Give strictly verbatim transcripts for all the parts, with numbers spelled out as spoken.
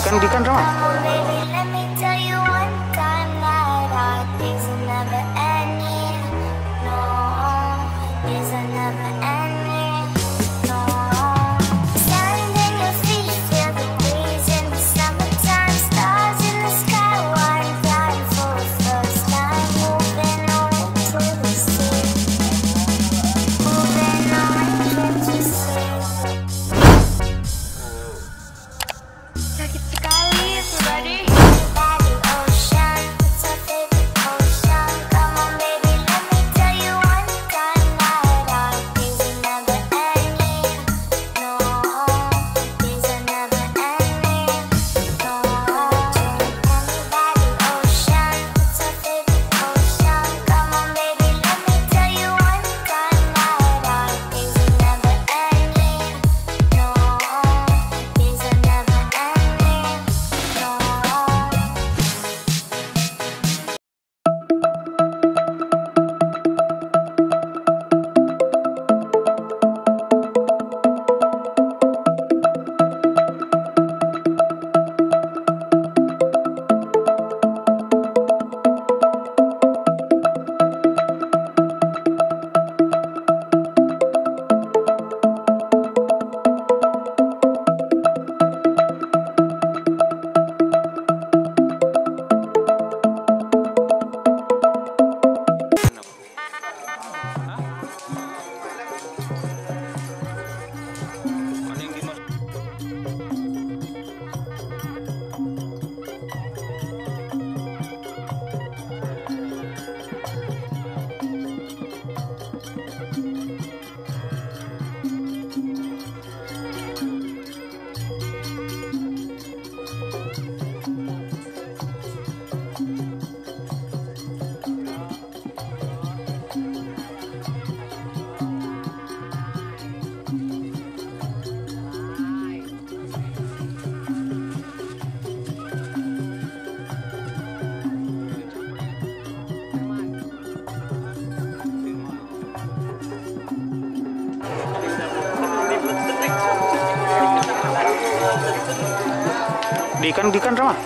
Kan di kan, Rama? Baby, let me tell you one time that our days are never ending. No, our days are never ending. No. Sand in your feet, feel the breeze in the summertime. Stars in the sky, one time for the first time. Moving on to the sea. Moving on, can't you see? Sakit sekali, everybody. Ocean, it's our favorite ocean. Come on, baby, let me tell you one time that our days are never ending. No, our days are never ending. No, tell me about the ocean, it's our favorite ocean. Come on, baby, let me tell you one time that our days are never ending. No, our days are never ending. No. Dikan, dikan, Rama.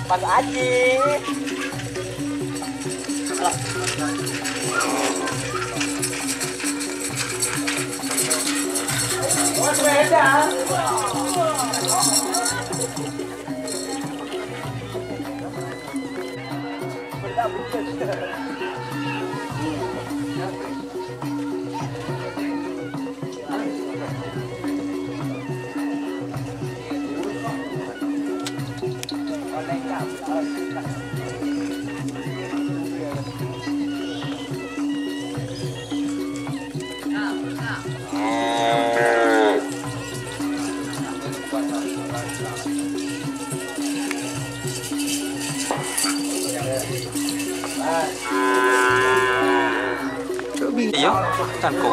Mas Aji. Mas Weda. Iyo, cangko.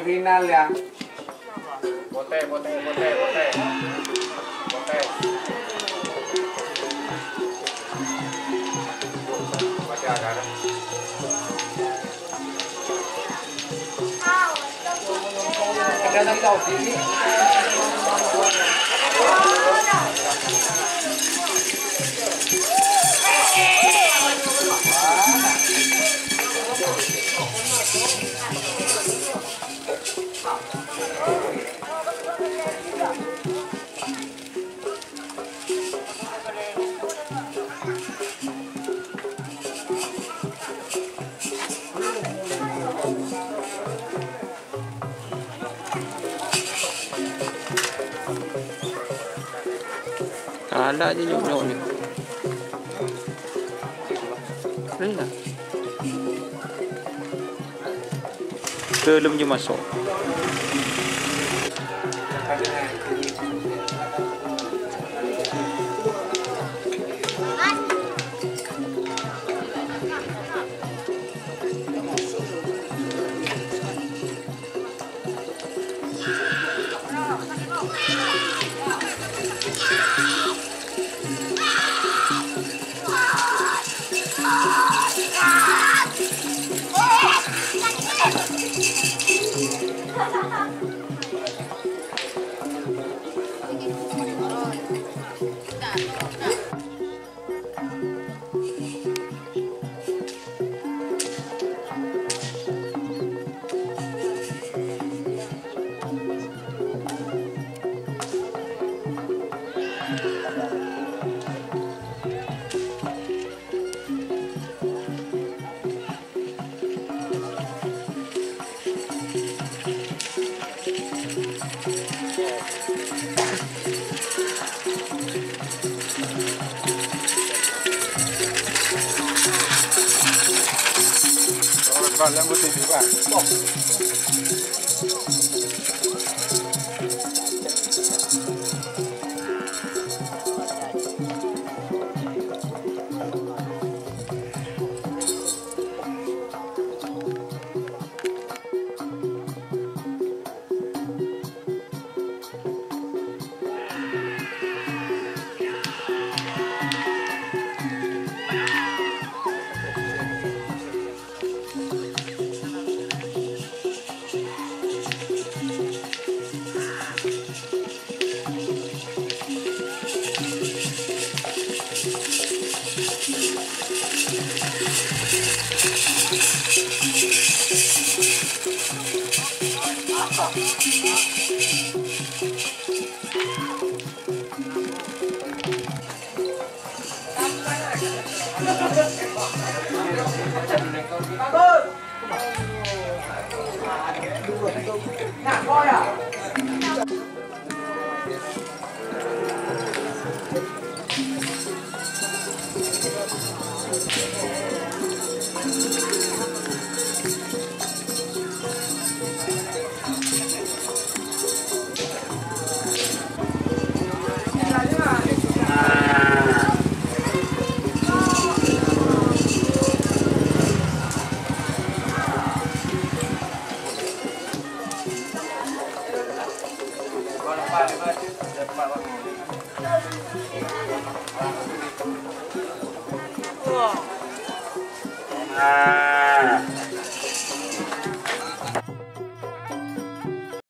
Kriminal, ya. Potè, potè, potè, potè. Potè. Baca, kan? Tadâ' jâ nyok-nyok nè. Rèya. Dâlem jâ maso'.